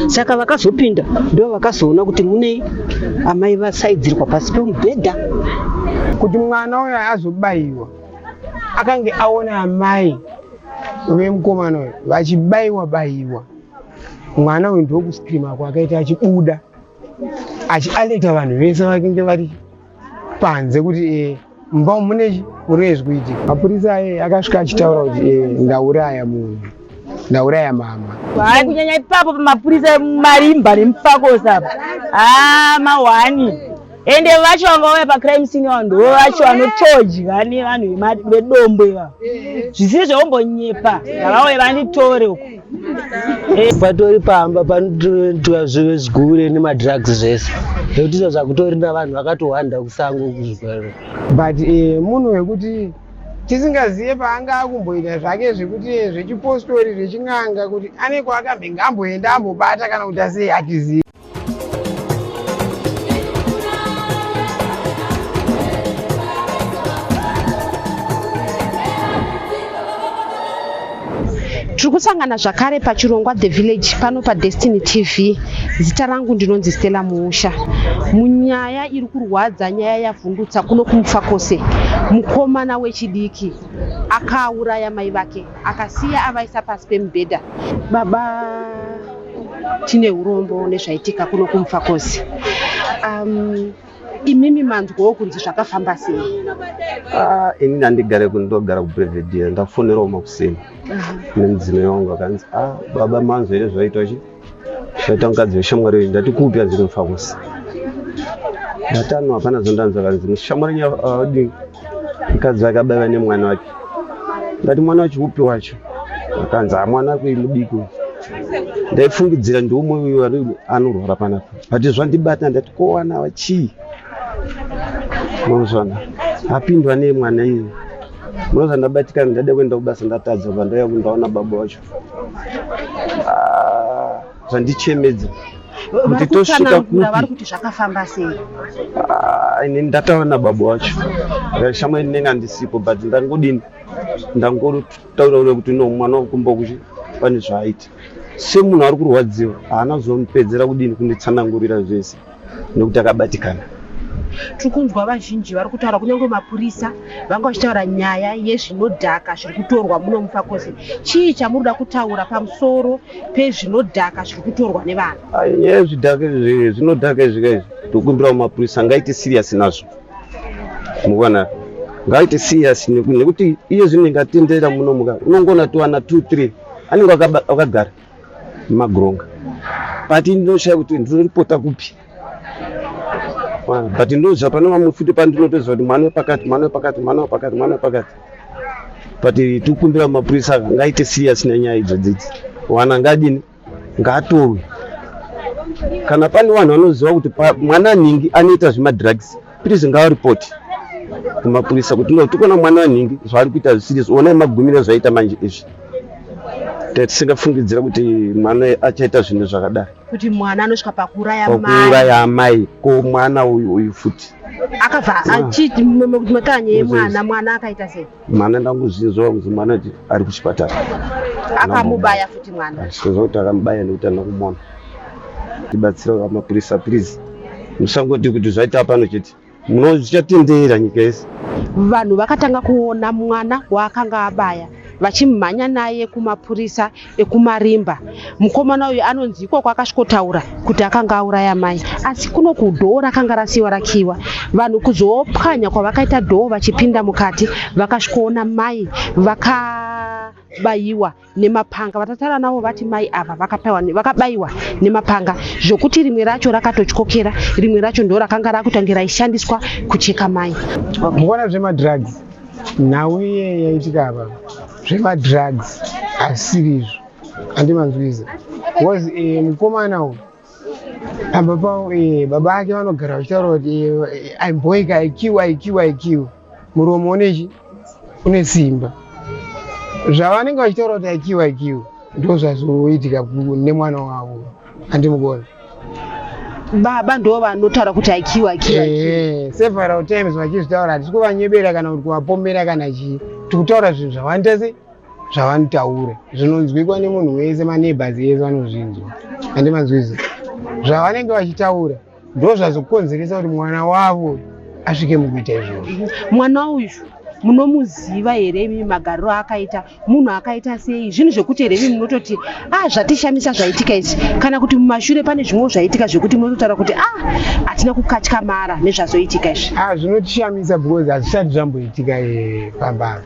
Saka vakazopinda ndo vakazoona kuti munei amai vasaidzirwa pasi pemubhedha. Kuti mwana uyo azobayiwa akange aona amai vemukomana uyu vachibayiwa bayiwa, mwana uyu ndokuscreama kwakaita achibuda achialeta vanhu vese vakange vari panze kuti mumba umu mune mune zviri kuitika. Mapurisa aye akasvika achitaura kuti ndauraya munhu, ndauraya mama. Hayi, kunyanya ipapo pamapurisa marimba nemufakosi apa, haa, mahwani. Ende vacho vanga vauya pacrime scene, vanhu ndo vacho vanotodya nevanhu vedombo ivavo, zvisiri zvaumbonyepa. Ngavauye vanditore uko. Patori pamba panoitwa zvigure nemadrugs zvese, nekuti izvo zvakutori navanhu vakatowanda kusango kuzvigwaro. But munhu wekuti tisingazive paanga akumboita zvake zvekuti zvechipostori, zvechin'anga, kuti ane kwaakambenge amboenda ambobata kana kuti asei, hatizivi. Tiri kusangana zvakare pachirongwa The Village pano paDestiny TV. Zita rangu ndinonzi Stella Muusha. Munyaya iri kurwadza, nyaya yavhundutsa kuno kuMufakose, mukomana wechidiki akauraya mai vake, akasiya avaisa pasi pemubhedha. Baba, tine urombo nezvaitika kuno kuMufakose. Imimi manzwawo kunzi zvakafamba sei? Ah, inini handigare kuno, ndogara kuBelvedere. Ndafonerawo makuseni nemudzimai wangu, akanzi, "Ah, baba, manzwa here zvaitwa chi zvaita mukadzi weshamwari yenyu?" Ndati, "Kupi?" Anzi, "Mufakosi." Ndati, "Ano hapana zvondanzwa." Kanzi, "Shamwari yenyu adini, mukadzi wake abaiwa nemwana wake." Ndati, "Mwana wacho upi wacho?" Akanzi, "Ha, mwana wake mudiki uyu." Ndaifungidzira ndiumwe uyu anorwara panapa, but zvandibata. Ndati, "Kowana wachii?" Munozvana apindwa nemwana iye, munozva ndabatikana. Ndada kuenda kubasa, ndatadza. Pandauya kundaona baba wacho. Ah, zvandichemedza kuti tosvika Kutsanangura kupi. Vari kuti zvakafamba sei? Ah, ini ndataura nababa wacho, shamwari ndinenge handisipo, but ndangodini, ndangotaura kuti no, mwana wakumba kuchi pane zvaaita. Semunhu ari kurwadziwa, haana kuzomupedzera kudini kunditsanangurira zvese nekuti akabatikana. Tiri kunzwa vazhinji vari kutaura, kunyange mapurisa vanga vachitaura nyaya yezvinodhaka zviri kutorwa muno muFakose. Chii chamuri kuda kutaura pamusoro pezvinodhaka zviri kutorwa nevanhu? Ai, nyaya yezvidhaka izvi, zvinodhaka izvi kaizvi, tokumbira mapurisa ngaite serious nazvo. Mukuona, ngaite serious nekuti iye zvinenge atendera muno muka unongoona towana 2 3 anenge akagara mumagoronga, but ndinoshaya kuti ndinoripota kupi. But ndinoziva pane vamwe futi pandinotoziva kuti mwana wepakati, mwana wepakati, mwana wepakati, mwana wepakati, but tikukumbira mapurisa ngaite serious nenyaya idzodzidzi. Wana ngadini, ngaatorwe. Kana pane vanhu vanoziva kuti mwana nhingi anoita zvemadrugs, please ngavaripoti kumapurisa kuti no, tikuona mwana wanhingi zvaari kuita zvisiri, onai magumiro zvaita manje izvi. Tisingafungidzira kuti mwana achaita zvinhu zvakadai. Kuti mwana anosvika pakuuraya mai? Pakuuraya amai. Ko mwana uyu uyu futi? Akabva achiti matanya yemwana, mwana akaita sei? Mwana ndangozvinzwa kuti mwana kuti ari kuchipatara. Akamubaya futi mwana? Sizwa kuti akamubaya nekuti andina kumuona. Tibatsira mapurisa, please, musangoti kuti zvaita pano chete, munozvichatendera nyika yese. Vanhu vakatanga kuona mwana waakanga abaya vachimhanya naye kumapurisa ekuMarimba. Mukomana uyu anonzi ikoko akasvikotaura kuti akanga auraya mai, asi kuno kudoor rakanga rasiyiwa rakiwa. Vanhu kuzopwanya kwavakaita door vachipinda mukati, vakasvikoona mai vakabayiwa nemapanga. Vatataura navo vati mai ava vakabayiwa nemapanga zvokuti rimwe racho rakatotyokera, rimwe racho ndo rakanga rakutange raishandiswa kucheka mai. Mukuona zvemadrugs, nhau iye yaitika apa, zvemadrugs asiri izvo, handimanzwisa, because mukomana uyu pamba pavo, baba ake vanogara vachitaura kuti aimboika IQ, IQ, IQ, muromo unechi une simba. Zvavanenge vachitaura kuti IQ, IQ, ndo zvazoitika nemwana wavo, handimukona. Baba ndo vanotaura kuti IQ, IQ? Several times vachizvitaura. Hatisi kuvanyebera kana kuti kuvapomera kana chii, tikutaura zvinhu zvavanoita se Zvavanotaura zvinonzwikwa nemunhu wese, maneighbors ese vanozvinzwa, handimanzwisi. Zvavanenge vachitaura ndo zvazokonzeresa kuti mwana wavo asvike mukuita izvozvo. Mwana uyu munomuziva here imi, magariro aakaita, munhu akaita sei? Zvinhu zvekuti here imi munototi, "A, zvatishamisa zvaitika izvi," kana kuti mumashure pane zvimwewo zvaitika zvekuti munototaura kuti, "A, hatina kukatyamara nezvazoitika izvi"? Ah, zvinotishamisa because hazvisati zvamboitika pamba apa.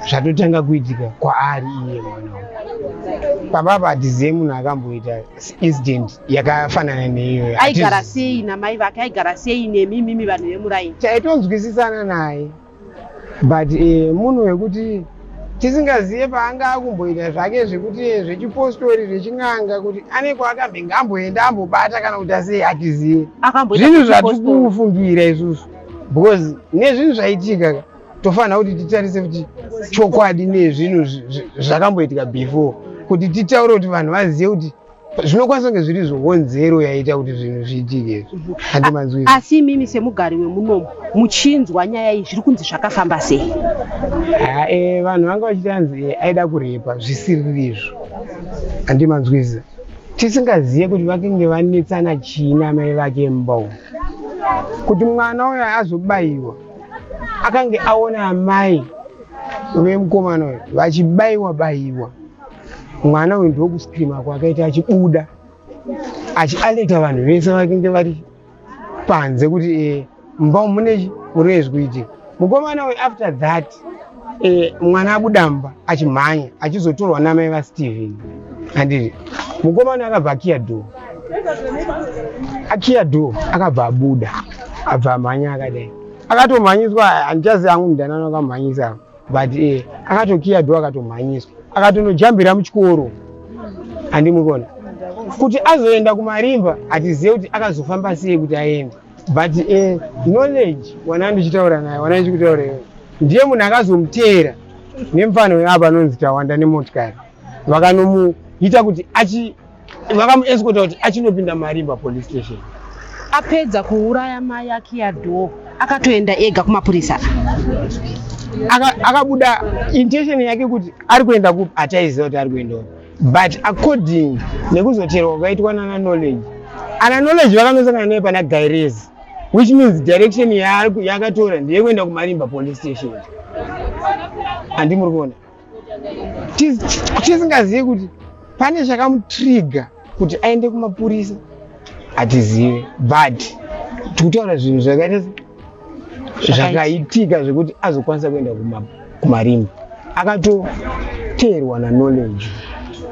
Zvatotanga kuitika kwaari iye mwana uyu. Pamba apa hatizive munhu akamboita incident yakafanana neiyoyo. Aigara sei namai vake? Aigara sei nemi mimi vanhu vemuraini? Taitonzwisisana naye, but munhu wekuti tisingazive paanga akumboita zvake zvekuti zvechipostori, zvechin'anga, kuti ane kwaakambenge amboenda ambobata kana kuti asei, hatizive. Akamboita Zvinhu zvechipostori. Zvatikufungira isusu, because nezvinhu zvaitika ka, tofanira kuti titarise kuti chokwadi nezvinhu zvakamboitika before, kuti titaure kuti vanhu vazive kuti zvinokwanisa kunge zviri zvonzero yaita kuti zvinhu zviitike izvi, handimanzwisi. Asi imimi semugari wemunomu, muchinzwa nyaya iyi, zviri kunzi zvakafamba sei? Ha, vanhu vanga vachiti anzi aida kurepa, zvisiririzvo, handimanzwisa. Tisingazive kuti vakenge vanetsana chii namai vake mumba umu kuti mwana uyo azobayiwa. Akange aona amai vemukomana uyu vachibayiwa bayiwa, mwana uyu ndokuscreama kwakaita achibuda, achialeta vanhu vese vakenge vari panze kuti mumba umu mune mune zvikuitika. Mukomana uyu after that, mwana abuda mumba achimhanya achizotorwa namai vaSteven, handiti? Mukomana akabva akiya door, akiya door, akabva abuda, abva amhanya akadai, akatomhanyiswa. Handichazivi hangu mudanano akamhanyisa, but akatokiya door, akatomhanyiswa, akatonojambira muchikoro, handimukona kuti azoenda kumarimba. Hatizive kuti akazofamba sei kuti aende, but Knowledge wana ndichitaura naye, wana ndichikutaura iwe, ndiye munhu akazomuteera nemufano weapa anonzi Tawanda nemotikari. Vakanomuita kuti achi vakamuescorta kuti achinopinda Marimba police station. Apedza kuuraya mai, akiya door, akatoenda ega kumapurisa? Akabuda intention yake kuti ari kuenda kupi hataiziva kuti ari kuenda kupi, but according nekuzoteerwa kwakaitwa nana Knowledge, ana Knowledge vakanosangana naye pana Gairezi, which means direction yaakatora ndeyekuenda kuMarimba police station, handimuri kuona? Tisingazivi kuti pane chakamutrigger kuti aende kumapurisa, hatizive, but tikutaura zvinhu zvakaita zvakaitika zvekuti azokwanisa kuenda kumarimba, akatoteerwa naKnowledge.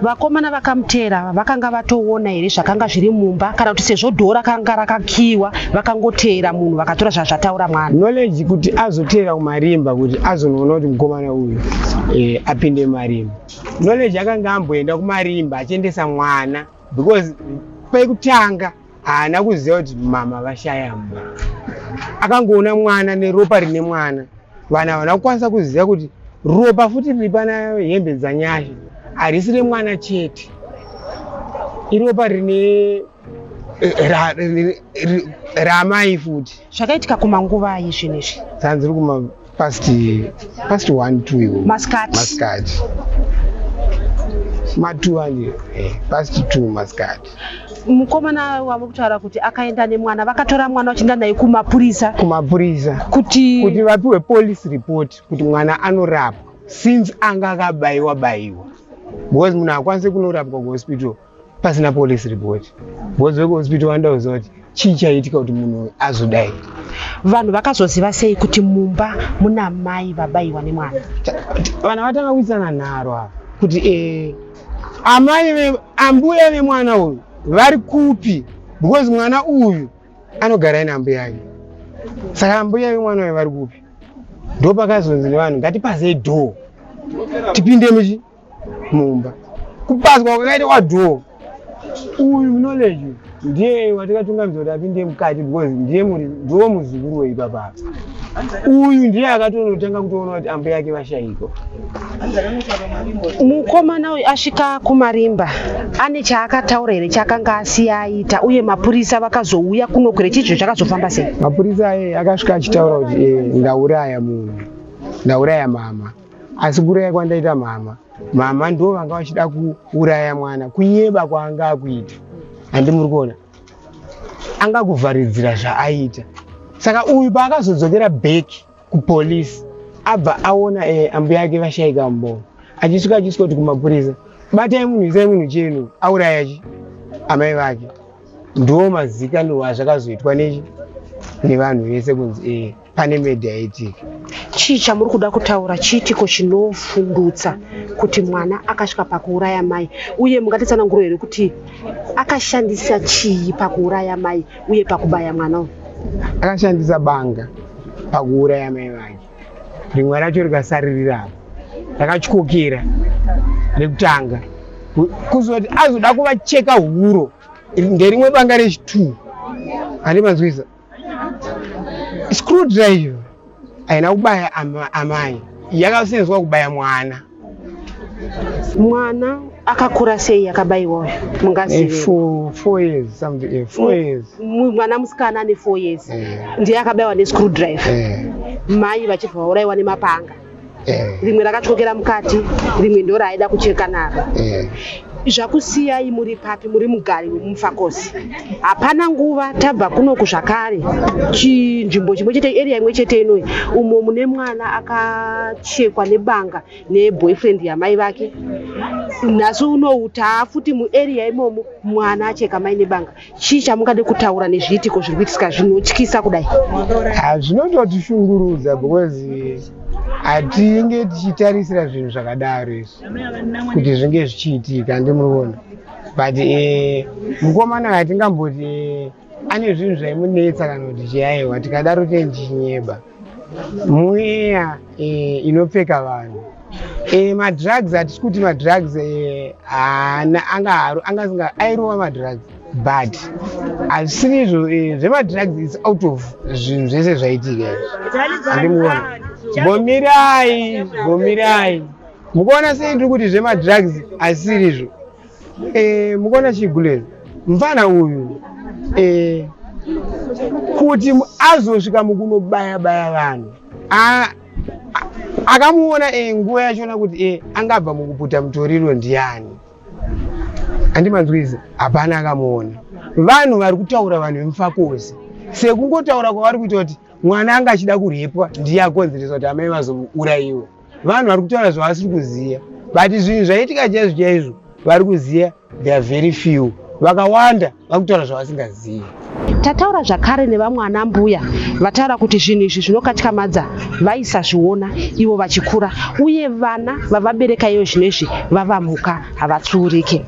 Vakomana vakamuteera ava vakanga vatoona here zvakanga zviri mumba, kana kuti sezvo door rakanga rakakiwa, vakangoteera munhu vakatora zvazvataura mwana? Knowledge kuti azoteera kumarimba kuti azonoona kuti mukomana uyu apinde mumarimba, Knowledge akanga amboenda kumarimba achiendesa mwana, because pekutanga haana kuziva kuti mama vashaya mumba. Akangoona mwana neropa rine mwana. Vanhu havana kukwanisa kuziva kuti ropa futi riri pana hembe dzaNyasha harisi remwana chete, iropa rine ramai futi. Zvakaitika kumanguvai zvinhu izvi? Zanzi riri kuma past 1, 2 iwo. Masikati? Masikati, ma2 anje, past 2 masikati. Mukomana wava kutaura kuti akaenda nemwana, vakatora mwana vachienda naye kumapurisa? Kumapurisa. Kuti? Kuti vapiwe police report kuti mwana anorapwa, since anga akabayiwa bayiwa, because munhu akwanisi kunorapwa kuhospital pasina police report, because vekuhospital vanoda kuziva kuti chii chaitika kuti munhu azodai. Vanhu vakazoziva sei kuti mumba muna mai vabayiwa nemwana? Vanhu vatanga kuisana nharo ava kuti amai ambuya vemwana uyu vari kupi, because mwana uyu anogara ine ambuya yake, saka ambuya vemwana uyu vari kupi? Ndo pakazonzi nevanhu, "Ngatipazei door tipinde muchi mumba." Kupazwa kwakaita kwadoor, uyu Knowledge ndiye watikatungamidza kuti apinde mukati, because ndiye muri ndiwo muzukuru weipapapa. Uyu ndiye akatonotanga kutoona kuti ambuya yake vashayikwa. Mukomana uyu asvika kumarimba, ane chaakataura here chaakanga asiya aita? Uye mapurisa vakazouya kunokwire chizvo, chakazofamba sei? Mapurisa aye akasvika achitaura kuti ndauraya munhu, ndauraya mama, asi kuuraya kwandaita mama Mama ndo vanga vachida kuuraya mwana, kunyeba kwaanga akuita. Handi muri kuona angakuvharidzira zvaaita. Saka uyu paakazodzokera back kupolice abva aona ambuya ake vashaika mubongo, achisvika achisvika kuti kumapurisa, batai munhu, isai munhu chenu, auraya chi amai vake. Ndo mazikanirwo azvakazoitwa nechi nevanhu vese kunzi pane murder yaitika. Chii chamuri kuda kutaura, chiitiko chinovhundutsa kuti mwana akasvika pakuuraya mai, uye mungatitsananguro here kuti akashandisa chii pakuuraya mai uye pakubaya mwana uyu? Akashandisa banga pakuuraya mai vake, rimwe racho rikasaririra apo rakatyokera rekutanga, kuzoti azoda kuvacheka huro nderimwe banga rechi2. Handi manzwisa? Screwdriver haina kubaya amai, yakasenzwa kubaya mwana. Mwana akakura sei akabayiwa uyu? Mungazive? 4 years something, 4 years. Mwana musikana ane 4 years ndiye akabayiwa nescrewdriver, mai vachibva vaurayiwa nemapanga, rimwe rakatyokera mukati, rimwe ndo raaida kucheka naro. Zvakusiyai muri papi, muri mugari wemuMufakose? Hapana nguva tabva kunoku zvakare, chinzvimbo chimwe chete, area imwe chete inoyi, umo mune mwana akachekwa nebanga neboyfriend yamai vake. Nhasi unowu taafuti muarea imomo, mwana acheka mai nebanga. Chii chamungade kutaura nezviitiko zviri kuitisika zvinotyisa kudai? Zvinototishungurudza because hatinge tichitarisira zvinhu zvakadaro izvi kuti zvinge zvichiitika, handimuriona? But mukomana hatingamboti ane zvinhu zvaimunetsa kana kuti chiaiwa, tikadaro tinenge tichinyeba. Mweya inopfeka vanhu. Madrugs, hatisi kuti madrugs haana, anga airova madrugs, but hazvisiri izvo zvemadrugs. Is out of zvinhu zvese zvaitika izvi, handimuona? Gomirai, gomirai, mukuona sei ndiri kuti zvemadrugs hazisiri izvo? Mukuona chigulezi mufana uyu kuti azosvika mukunobaya baya vanhu, akamuona nguva yachona kuti angabva mukuputa mutoriro ndiani? Handimanzwisa? Hapana akamuona. Vanhu vari kutaura, vanhu vemuFakose, sekungotaura kwavari kuita kuti mwana anga achida kurepwa ndiye akonzeresa kuti amai vazourayiwa. Vanhu vari kutaura zvavasiri kuziva, but zvinhu zvaitika chaizvo chaizvo vari kuziva, they are very few. Vakawanda vari kutaura zvavasingazivi. Tataura zvakare nevamwe ana mbuya vataura kuti zvinhu izvi zvinokatyamadza vaisazviona ivo vachikura, uye vana vavabereka iyo zvino izvi vavamuka havatsuurike.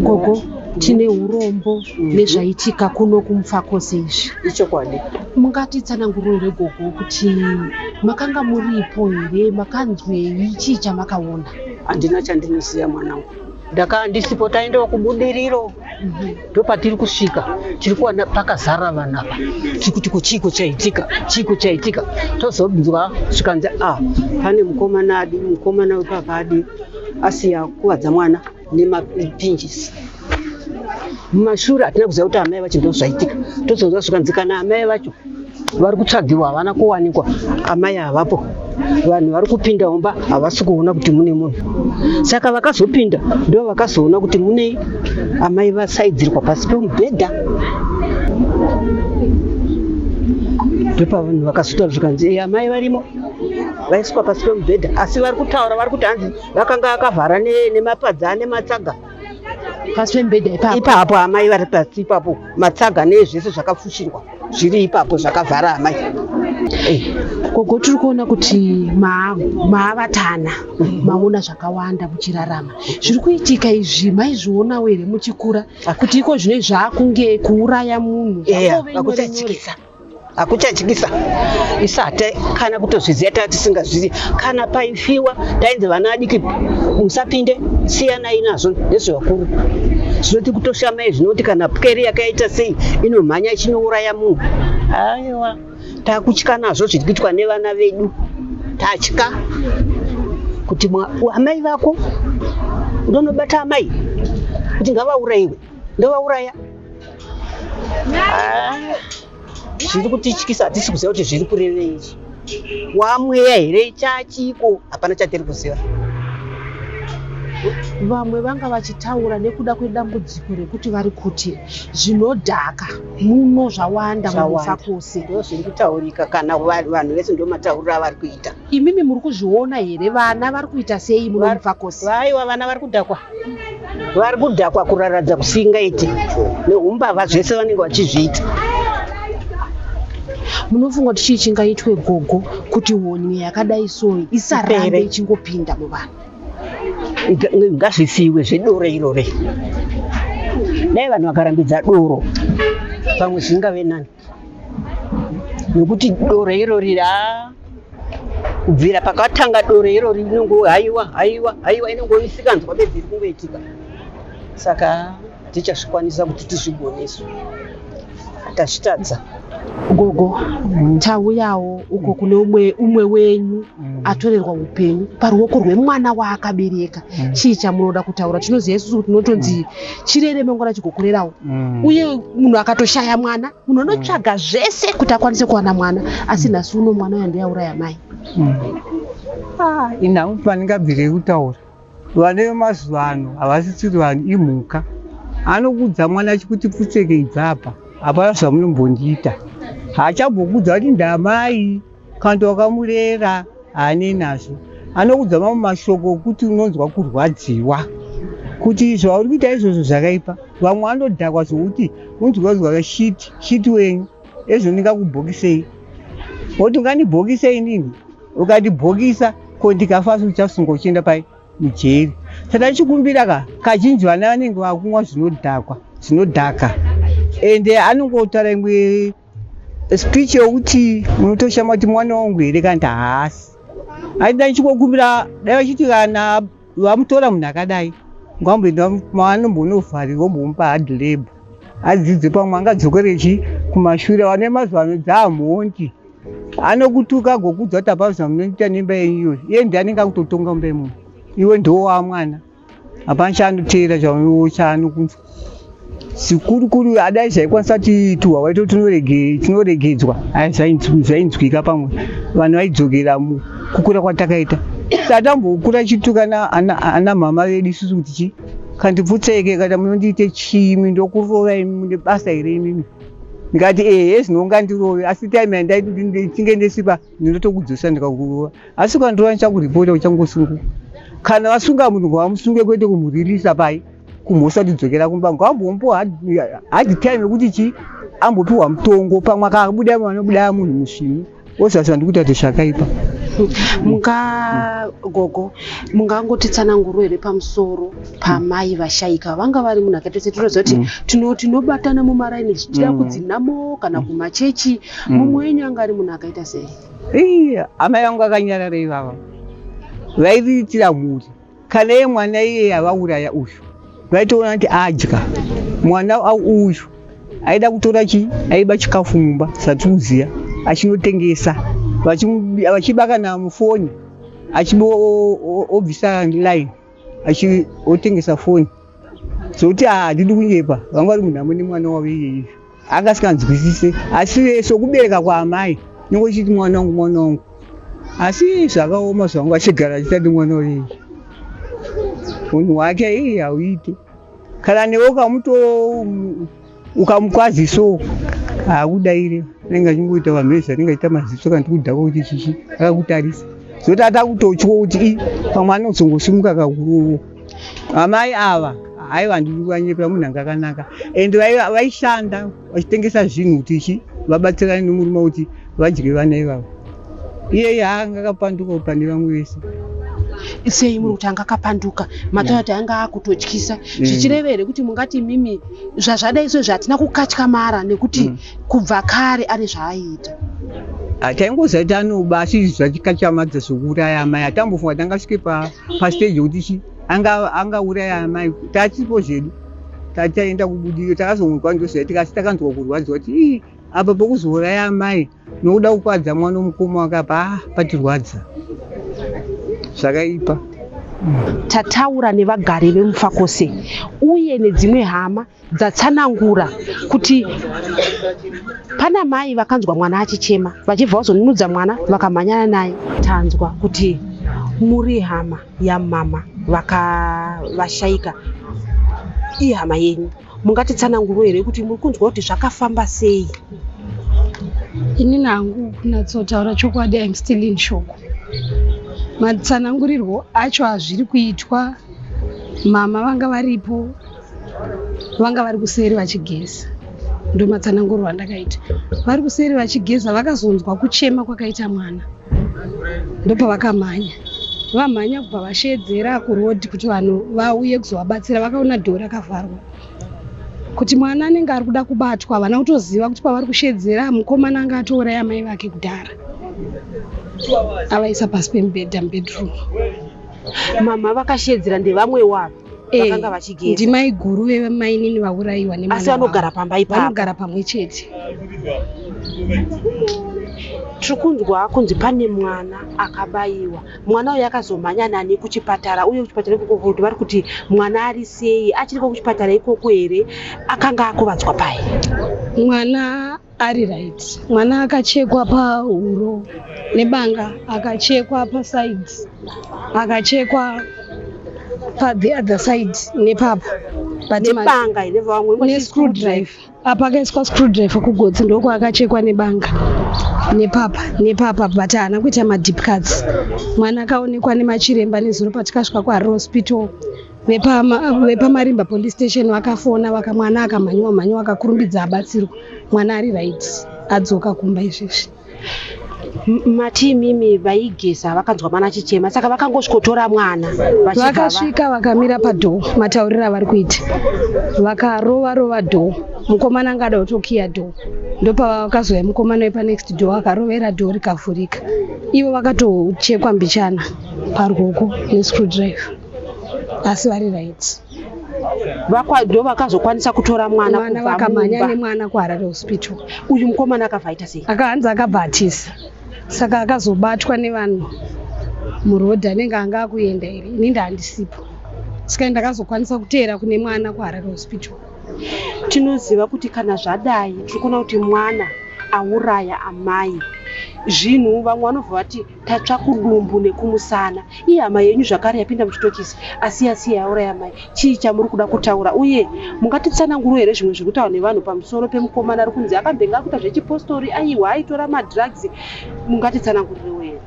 Gogo, tine urombo nezvaitika kuno kuMufakose izvi. Ichokwadi. Mungatitsananguriro here gogo kuti makanga muripo here, makanzwei, chii chamakaona? Handina chandinoziva mwanangu, ndakaa ndisipo. Taendawo kubudiriro, ndopatiri kusvika tiri kuwana pakazara vanhu apa. Tiri kuti ko chiiko chaitika, chiiko chaitika? Tozonzwa zvikanzi a pane mukomana adi, mukomana wepapa adi asiya kuvadza mwana nemapinjisi mumashure. Hatina kuziva kuti amai vacho ndo zvaitika. Tozonzwa zvikanzi kana amai vacho vari kutsvagiwa, havana kuwanikwa, amai havapo. Vanhu vari kupinda mumba havasi kuona kuti mune munhu, saka vakazopinda ndo vakazoona kuti mune amai vasaidzirwa pasi pemubhedha. Ndopavanhu vakazotaura zvikanzi, "Amai varimo, vaiswa pasi pemubhedha." Asi vari kutaura vari kuti hanzi vakanga akavhara nemapadza nematsaga. Pasi pemubhedha ipapo? Ipapo, amai vari pasi ipapo, matsaga nezvese zvakafushirwa zviri ipapo zvakavhara amai. Gogo, tiri kuona kuti maavatana, maona zvakawanda muchirarama. Zviri kuitika izvi maizvionawo here muchikura, kuti iko zvino zvaakunge kuuraya munhu zvangove nyore nyore? Hakuchatyisa, hakuchatyisa. Isati kana kutozviziva, taa tisingazvizivi. Kana paifiwa tainzi vana vadiki musapinde, siyanai nazvo, ndezvevakuru. Zvinoti kutoshamai zvinoti kana pwere yakaita sei inomhanya ichinouraya munhu. Aiwa, takutya nazvo zviri kuitwa nevana vedu. Tatya kuti amai vako unonobata amai kuti ngavaurayiwe, ndovauraya. Ah, zviri kutityisa, hatisi kuziva kuti zviri kurevei izvi. Wamweya here, chachiko? Hapana chatiri kuziva. Vamwe vanga vachitaura nekuda kwedambudziko rekuti vari kuti zvinodhaka muno zvawanda muMufakose. Ndo zviri kutaurika kana vanhu vese ndo matauriro avari kuita. Imimi muri kuzviona here vana vari kuita sei muno muMufakose? Vaiwa vana vari kudhakwa. Vari kudhakwa kuraradza kusingaiti neumbavha zvese vanenge vachizviita. Munofunga kuti chii chingaitwe gogo kuti honye yakadai so isarambe ichingopinda muvanhu? Ngazvisiiwe zvedoro irore. Dai vanhu vakarambidza doro pamwe zvingave nani. Nokuti doro irori haa kubvira pakatanga doro irori inongo haiwa haiwa haiwa inongoisikanzwa bedzi iri kungoitika. Saka hatichazvikwanisa kuti tizvigone isu. Tazvitadza. Gogo, tauyawo uko kune umwe umwe wenyu atorerwa upenyu paruoko rwemwana waakabereka. Chii chamunoda kutaura? Tinoziva isusu kuti tinotonzi chirere mangwana chigokurerawo. Uye munhu akatoshaya mwana, munhu anotsvaga zvese kuti akwanise kuwana mwana, asi nhasi uno mwana uya ndiye auraya mai. Ah, inhau pandingabvire kutaura. Vana vemazuva ano havasisiri vanhu, imhuka. Anokuudza mwana achikuti pfutseke ibva apa, hapana zvamunombondiita. Haachambokudza kuti ndamai kana kuti wakamurera, haanei nazvo. Anokuudza mamwe mashoko okuti unonzwa kurwadziwa kuti zvauri kuita izvozvo zvakaipa. Vamwe vanodhakwa zvokuti unonzwa kunzwa shiti, shiti wenyu ezvo ndingakubhokisei. Woti ungandibhokisei inini? Ukandibhokisa ko ndikafa uchasungwa uchienda pai mujeri. Saka chikumbira ka kazhinji vana vanenge vakumwa zvinodhakwa zvinodhaka ende anongotaura imwe speech yokuti unotoshama kuti mwana wangu here kana kuti haasi. Aida chikokumbira dai vachiti kana vamutora munhu akadai ngamboenda maanombonovharirwa ombomupa hard labor adzidze pamwe angadzokere chi kumashure. Vane mazuva ano dzaamhondi anokutuka agokuudza kuti hapana zvamunoita nemba yenyu iyoyo, iye ndiye anenge akutotonga mumba imomo, iwe ndiwo wamwana, hapana chaanoteera chaanokunzwa. Zvikurukuru adai zvaikwanisa kuti tuhwa waito tunoregedzwa, zvainzwika pamwe vanhu vaidzokera kukura kwatakaita. Tatambokura chituka ana mama vedu isusu kuti chi kandipfutseke kana munondiite chii ndokurova imi mune basa here imimi. Ndikati ehe zvino ungandirove asi time yandainge ndisipa ndinotokudzosa ndikakurova asi ukandirova ndichakuripota uchangosunguka. Kana vasunga munhu ngavamusunge kwete kumuririsa pai kumhosva kuti dzokera kumba ngavambomupa hard time yekuti chi ambopiwa mutongo pamwe akabuda vanobuda munhu musvinu Ozasi ndikuita kuti zvakaipa. Munga gogo mungangotitsananguro here pamusoro pamai vashaika vanga vari munhu akaita se tinoziva kuti mm. tinobatana mumaraini zvichida mm. kudzinamo kana mm. kumachechi mumwe wenyu anga ari munhu akaita sei? Iya, amai vangu vakanyarara ivava vairiritira mhuri Kana iye mwana iyeye avauraya uyu vaitoona kuti adya mwana uyu aida kutora chi aiba chikafu mumba zvatinoziva achinotengesa vachiba kana mufoni achiba obvisa line otengesa foni zvokuti handidi kunyepa vanga vari munhamo nemwana wavo iyeyi anga asinganzwisise asi sokubereka kwaamai nenge uchiti mwana wangu mwana wangu asi zvakaoma zvangu achigara achitati mwana uyu unhu hwake ii hauite kana newe ukamuto ukamukwaziso haakudaire anenge achingoita vamhezvi anenge achiita maziso kana tikudhakwa kuti chichi akakutarisa zoti atakutotya kuti i pamwe anozongosimuka kakurowo Amai ava haiwa handidi kuvanyepera munhu anga akanaka and vaishanda vachitengesa zvinhu kuti chi vabatsirane nemurume kuti vadye vana ivavo. Iyeye anga akapanduka pane vamwe vese. Sei muri kuti anga akapanduka? Mataura kuti anga akutotyisa. Zvichireva here kuti mungati imimi zvazvadai so zvatina kukatyamara nekuti kubva kare ane zvaaiita? Taingoziva kuti anoba asi zvachikatyamadza zvekuuraya amai hatambofunga kuti angasvike pastage yekuti chi angauraya amai tatipo zvedu tataenda kubudiriro takazonzwa ndozvaitika asi takanzwa kurwadziwa kuti ii apa pokuzouraya amai nokuda kukwadza mwana womukoma wake apa ah, patirwadza zvakaipa. Tataura nevagari veMufakose uye nedzimwe hama dzatsanangura kuti pana mai vakanzwa mwana achichema vachibva vazonunudza mwana vakamhanyana naye. Tanzwa kuti Muri hama yamama vakavashaika, ihama yenyu, mungatitsananguro here kuti muri kunzwa kuti zvakafamba sei? Inini hangu kunyatsotaura chokwadi, I'm still in shock. Matsanangurirwo acho azviri kuitwa, mama vanga varipo, vanga vari kuseri vachigeza. Ndo matsananguriro andakaita. Vari kuseri vachigeza, vakazonzwa kuchema kwakaita mwana, ndopavakamhanya. Vamhanya kubva vashedzera kurodhi kuti vanhu vauye kuzovabatsira. Vakaona door rakavharwa, kuti mwana anenge ari kuda kubatwa. Havana kutoziva kuti pavari kushedzera, mukomana anga atouraya mai vake kudhara, avaisa pasi pemubhedha mubedroom. Mama vakashedzera ndevamwe wavo vakanga vachigeza? Ndimai guru vemainini vaurayiwa nemwana Asi vanogara wavo. pamba ipapo? Vanogara pamwe chete. Tiri kunzwa kunzi pane mwana akabayiwa. Mwana uyu akazomhanya nani kuchipatara, uye kuchipatara ikoko kuti vari kuti mwana ari sei? Achiriko kuchipatara ikoko here? Akanga akuvadzwa pai? Mwana ari right. Mwana akachekwa pahuro nebanga, akachekwa paside, akachekwa pathe other side nepapa. But Nebanga here vamwe? Nescrewdriver. Apa akaiswa screwdriver kugotsi, ndoko akachekwa nebanga, nepapa nepapa, but haana kuita madeep cuts. Mwana akaonekwa nemachiremba nezuro patikasvika kuHarare Hospital. VepaMarimba police station vakafona vaka mwana akamhanyiwa mhanyiwa, akakurumbidza abatsirwa. Mwana ari right, adzoka kumba izvezvi. Mati imimi vaigeza vakanzwa mwana achichema, saka vakangosvikotora mwana vachibva Vakasvika vakamira padoor. Matauriro avari kuita, vakarova rova door, mukomana anga ada kutokiya door. Ndopavakazouya mukomana wepanext door, akarovera door rikavhurika. Ivo vakatochekwa mbichana paruoko nescrewdriver, asi vari right. Ndo vakazokwanisa kutora mwana Mwana kubva vakamhanya mumba. Nemwana kuHarare Hospital. Uyu mukomana akabva aita sei? Akahanzi akabva atisa, saka akazobatwa nevanhu murodhi anenge anga akuenda here. Ini ndahandisipo, saka ndakazokwanisa kuteera kune mwana kuHarare Hospital. Tinoziva kuti kana zvadai, tiri kuona kuti mwana auraya amai, zvinhu vamwe vanobva vati tatsva kudumbu nekumusana. Iye hama yenyu zvakare yapinda muchitokisi, asi yasiya yauraya mai. Chii chamuri kuda kutaura, uye mungatitsananguro here zvimwe zviri kutaura nevanhu pamusoro pemukomana ari kunzi akambenge akuita zvechipostori, aiwa aitora madrugs? Mungatitsanangurirewo here?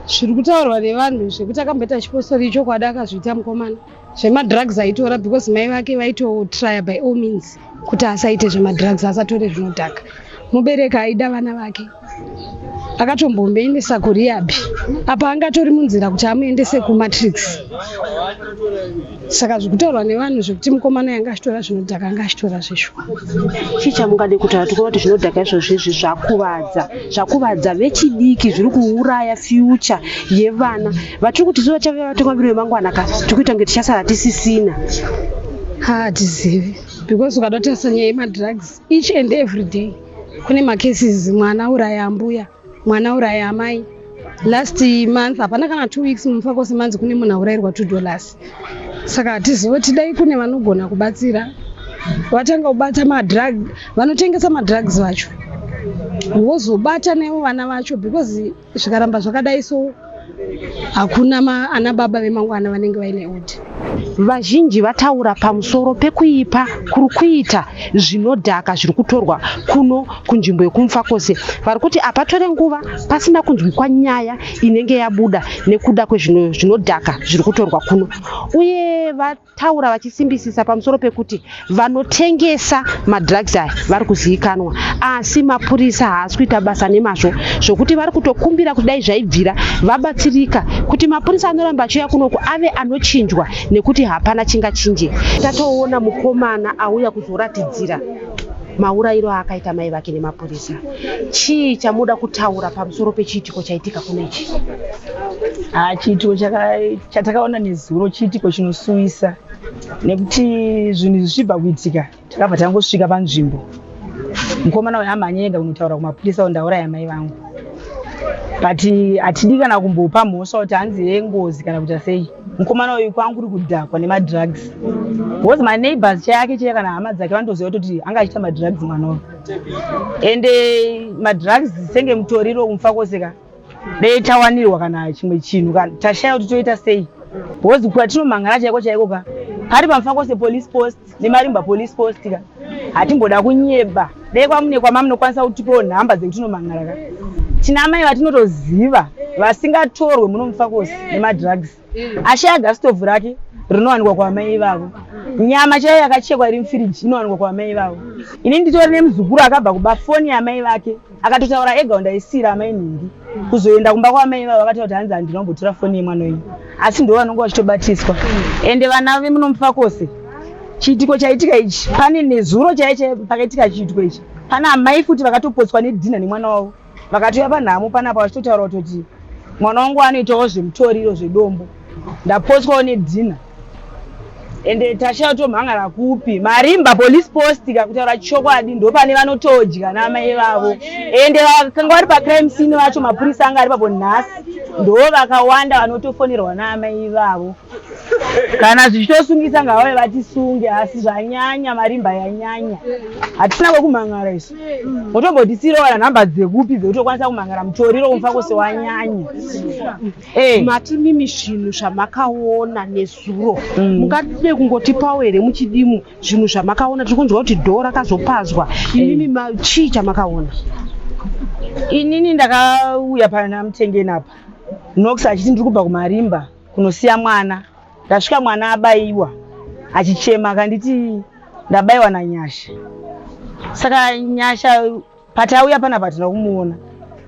Zviri kutaurwa nevanhu zvekuti akamboita chipostori, ichokwadi, akazviita mukomana. Zvemadrugs aitora because mai vake vaitotrya by all means kuti asaite zvemadrugs, asatore zvinodhaka. Mubereki aida vana vake, akatombomboendesa kurehab. Apa angatori munzira kuti amuendese kumatrix. Saka zvikutaurwa nevanhu zvekuti mukomana yanga achitora zvinodhaka, anga achitora zveshwa. Chii chamungade kutaura? Tikuona kuti zvinodhaka izvozvo izvi zvakuvadza vechidiki, zviri kuuraya future yevana vatiri kuti isu vachave vatungamiri vemangwana ka. Tiri kuita kunge tichasara tisisina. Hatizivi, because ukada kutarisa nyaya yemadrugs, each and every day kune macases, mwana uraya ambuya, mwana uraya amai. Last month, hapana kana 2 weeks, muMufakose manzi kune munhu aurayirwa $2. Saka hatizivi kuti dai kune vanogona kubatsira, vatanga kubata madrug, vanotengesa madrugs vacho, vozobata nevo vana vacho, because zvikaramba zvakadai so, hakuna ana baba vemangwana vanenge vaine order. Vazhinji vataura pamusoro pekuipa kuri kuita zvinodhaka zviri kutorwa kuno kunzvimbo yekuMufakose. Vari kuti hapatore nguva pasina kunzwikwa nyaya inenge yabuda nekuda kwezvinodhaka zviri kutorwa kuno, uye vataura vachisimbisisa pamusoro pekuti vanotengesa madrugs aya vari kuzivikanwa, asi mapurisa haasi kuita basa nemazvo, zvokuti vari kutokumbira kuti dai zvaibvira vabatsirika kuti mapurisa anoramba achiuya kunoku ave anochinjwa, nekuti hapana chingachinje. Tatoona mukomana auya kuzoratidzira maurayiro aakaita mai vake nemapurisa. Chii chamuda kutaura pamusoro pechiitiko chaitika kuno ichi? Ha, chiitiko chatakaona nezuro chiitiko chinosuwisa, nekuti zvinhu izvi zvichibva kuitika, takabva tangosvika panzvimbo. Mukomana uyu amhanya ega kunotaura kumapurisa kuti ndauraya mai vangu, but hatidi kana kumbopa mhosva kuti hanzi yengozi kana kuita sei. Mukomana uyu kwanguri kudhakwa nemadrugs, because maneighbors chayake chaiye kana hama dzake vanotoziva kutoti anga achiita madrugs mwana uyu. Ende madrugs senge mutoriro, kuMufakose ka. Dei tawanirwa kana chimwe chinhu kana tashaya kuti toita sei. Because kwatinomhan'ara chaiko chaiko ka pari paMufakose police post nemarimba police post ka hatimboda kunyeba. Dei kwamune kwamamunokwanisa kutipawo nhamba dzekuti tinomhan'ara ka. Tina amai vatinotoziva vasingatorwe muno muMufakose nemadrugs. Ashaya gastovhu rake rinowanikwa kwamai ivavo. Nyama chaiyo yakachekwa iri mufiriji inowanikwa kwamai ivavo. Ini nditori nemuzukuru akabva kuba foni yamai vake akatotaura ega ndaisiira amai nhingi. Kuzoenda kumba kwamai ivavo akataura kuti hanzi handina kumbotora foni yemwana uyu. Asi ndivo vanonge vachitobatiswa. Ende vana vemunoMufakose chiitiko chaitika ichi pane nezuro chaiye chaiye pakaitika chiitiko ichi pana amai futi vakatopotswa nedhinha nemwana wavo. Vakatouya panhamo panapa vachitotaura kutoti mwana wangu anoitawo zvemutoriro zvedombo ndapotswawo nedhina ende tashaya tomhangara kupi marimba police post ka kutaura chokwadi ndopane vanotodya naamai vavo ende vakanga vari pacrime scene vacho mapurisa anga ari papo nhasi ndo vakawanda vanotofonerwa naamai vavo Kana zvichitosungisa ngavave vatisunge asi zvanyanya marimba yanyanya. Hatisina kwekumhan'ara isu. Motombotisiirawo kana nhamba dzekupi dzekutokwanisa kumhan'ara mutoriro kumufakose wanyanya. Eh. Mati mimi zvinhu zvamakaona nezuro mungade kungotipawo here muchidimu zvinhu zvamakaona tiri kunzwa kuti dhoo rakazopazwa imimi chii chamakaona? Inini ndakauya pana Mutengeni apa Nox achiti ndiri kubva kumarimba kunosiya mwana ndasvika mwana abaiwa achichema akanditi ndabaiwa naNyasha saka Nyasha patauya panapa hatina kumuona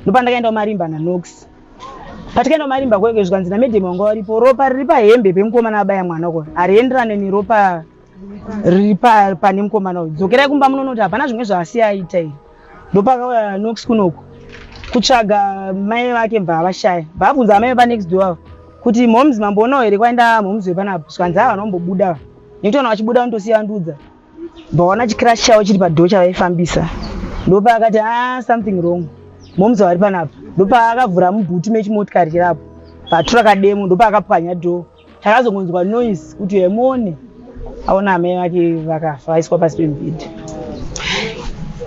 ndopandakaenda kumarimba naNox patikaenda kumarimba kweke zvikanzi namedhemu wanga waripo ropa riri pahembe pemukomana abaya mwana uko harienderane neropa riri pane mukomana uyu dzokerai kumba munonoti hapana zvimwe zvaasiya aita here ndopakauya Nox kunoku kutsvaga mai vake bva vashaya bva abvunza amai vepanext door ava kuti moms mamboonawo here kwaenda moms vepanapa zvikanzi ava vanombobuda ava nekuti vana vachibuda vanotosiya vandudza bva waona chikirashi chavo chiri padhoo chavaifambisa ndopaakati ah something wrong moms vari panapa ndopaakavhura mubhuti mechimotikari chirapo bvatura kademo ndopaakapwanya dhoo Takazongonzwa noise kuti hemoni aona amai vake vakafa vaiswa pasi pemubhedha.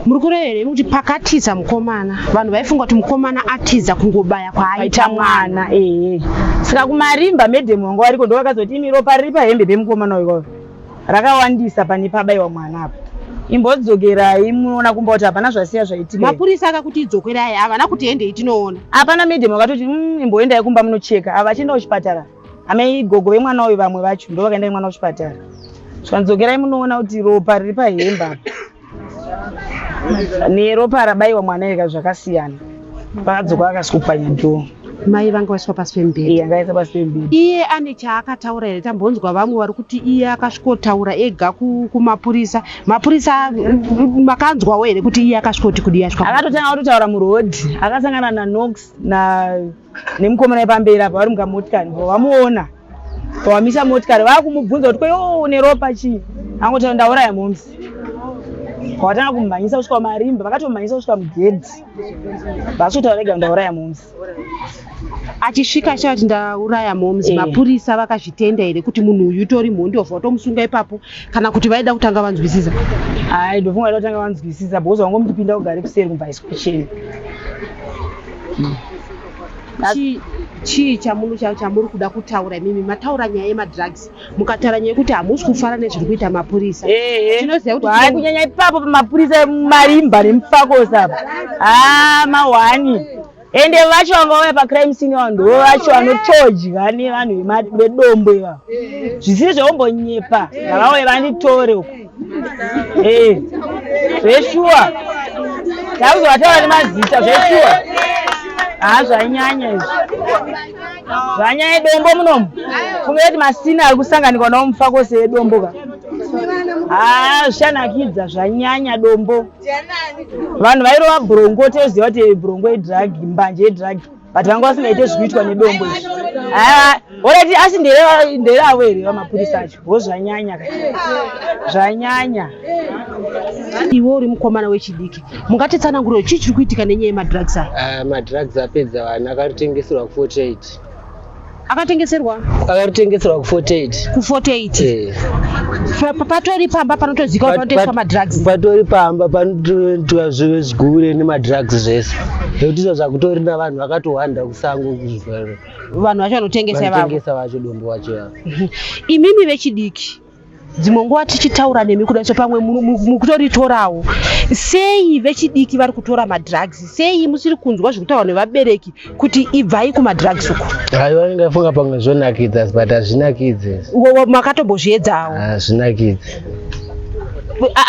Muri kureva here kuti pakatiza mukomana vanhu vaifunga kuti mukomana atiza kungobaya kwaaita mwana? Ehe. Saka kumarimba madam vanga variko ndovakazoti imi ropa riri pahembe pemukomana uyu rakawandisa pane pabaiwa mwana apa. Imbodzokerai munoona kumba kuti hapana zvasiya zvaitika. Mapurisa akakuti idzokerai havana kuti hendei tinoona. Hapana madam vakatoti imboendai kumba munocheka. Ava vachienda kuchipatara. Amai gogo vemwana uyu vamwe vacho ndo vakaenda nemwana kuchipatara. Zvikanzi munoona kuti ropa riri pahembe apa neropa rabaiwa mwana ika zvakasiyana. Vakadzoka vakasvikopwanya dhoo. Mai vanga vaiswa pasi pemubhedha. Iye anga aiswa pasi pemubhedha. Iye ane chaakataura here? Tambonzwa vamwe vari kuti iye akasvikotaura ega kumapurisa. Mapurisa makanzwawo here kuti iye akasvikoti kudii asvika? Akatotanga kutotaura muroad. Akasangana naNox na nemukomana wepamberi apa vari mukamotikari vamuona pavamisa motikari vakumubvunza kuti kweyo une ropa chii angoti ndauraya momsi vatanga kumhanyisa kusvika marimba vakatomhanyisa kusvika mugedhi vasvikotaura rega ndauraya momsi achisvika achitaura kuti ndauraya momsi mapurisa vakazvitenda here kuti munhu uyu utori mhondi wabva watomusunga ipapo kana kuti vaida kutanga vanzwisisa hayi ndofunga vaida kutanga vanzwisisa because wangomuti pinda ugare kuseri kubva iswa cheni Chii chamuri kuda kutaura imimi? Mataura nyaya yemadrugs, mukataura nyaya yekuti hamusi kufara nezviri kuita mapurisa. Tinoziva kuti Hayi, kunyanya ipapo pamapurisa marimba nemufakosi apa. Ah, mahwani. Ende vacho vanga vauya pacrime scene ava ndo vacho vanotodya nevanhu vedombo ivavo. Zvisiri zvekumbonyepa, ngavauye vanditore uko. Eh, zveshuwa. Takuzovataura nemazita zveshuwa. Haa zvanyanya izvi. Zvanyanya dombo munomu. Funga kuti masina ari kusanganikwa nawo mufakose yedombo ka. Haa zvichanakidza zvanyanya dombo. Vanhu vairova brongo toziva kuti brongo idrug, mbanje idrug. But vanga vasingaite zvikuitwa nedombo izvi. Haa, orati asi nderavo here vamapurisa acho? Ho zvanyanya ka. Zvanyanya. Iwe uri mukomana wechidiki, mungatitsanangurire chii chiri kuitika nenyaya yemadrugs aya? Madrugs apedza vanhu, akatotengeserwa ku48. Akatengeserwa? Akatengeserwa ku48. Ku48. Patori pamba panotozikanwa panotengeswa madrugs. Patori pamba panoitwa zvigure nemadrugs zvese. Nekuti izvo zvakutori navanhu vakatowanda kusango. Vanhu vacho vanotengesa ivavo. Vanotengesa vacho dombo wacho ivavo. Imimi vechidiki dzimwe nguva tichitaura nemi kudai so pamwe mukutoritorawo sei vechidiki vari kutora madrugs sei musiri kunzwa zviri kutaurwa nevabereki kuti ibvai kumadrugs uku? Hayi, vanenge vafunga pamwe zvonakidza, but hazvinakidzi. Makatombozviedzawo? Hazvinakidzi.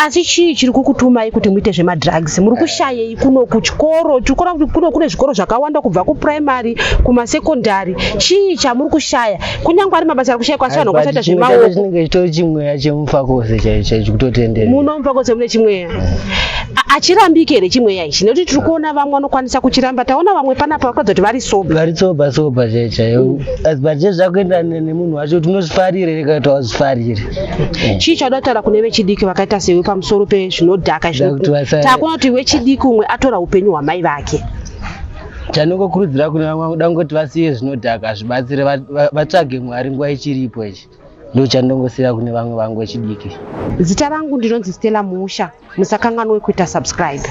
Asi chii chiri kukutumai kuti muite zvemadrugs? Muri kushayei kuno kuchikoro? Tiri kuona kuti kuno kune zvikoro zvakawanda kubva kupuraimary kumasekondari. Chii chamuri kushaya? Kunyange ari mabasa ari kushayikwa, asi vanhu vakasaita zvemaoko. Chinenge chitori chimweya chemufakose chaicho chaicho kutotenderera. Muno mufakose mune chimweya. Achirambiki here chimweya ichi? Nekuti tiri kuona vamwe vanokwanisa kuchiramba. Taona vamwe panapa vakaratidza kuti vari sober. Vari sober sober chaicho chaiyo, but zvezvakuenderana nemunhu wacho kuti unozvifarire here kana kuti hauzvifarire. Chii chauda kutaura kune vechidiki vakaita sewe pamusoro pezvinodhaka? Kuti Takuona kuti wechidiki umwe atora upenyu hwamai vake. Chandingokurudzira kune vamwe kuda kungoti vasiye zvinodhaka zvibatsire, vatsvage Mwari nguva ichiripo. Ichi ndo chandongosiya kune vamwe vangu vechidiki. Zita rangu ndinonzi Stella Musha. Musakanganwe kuita subscribe.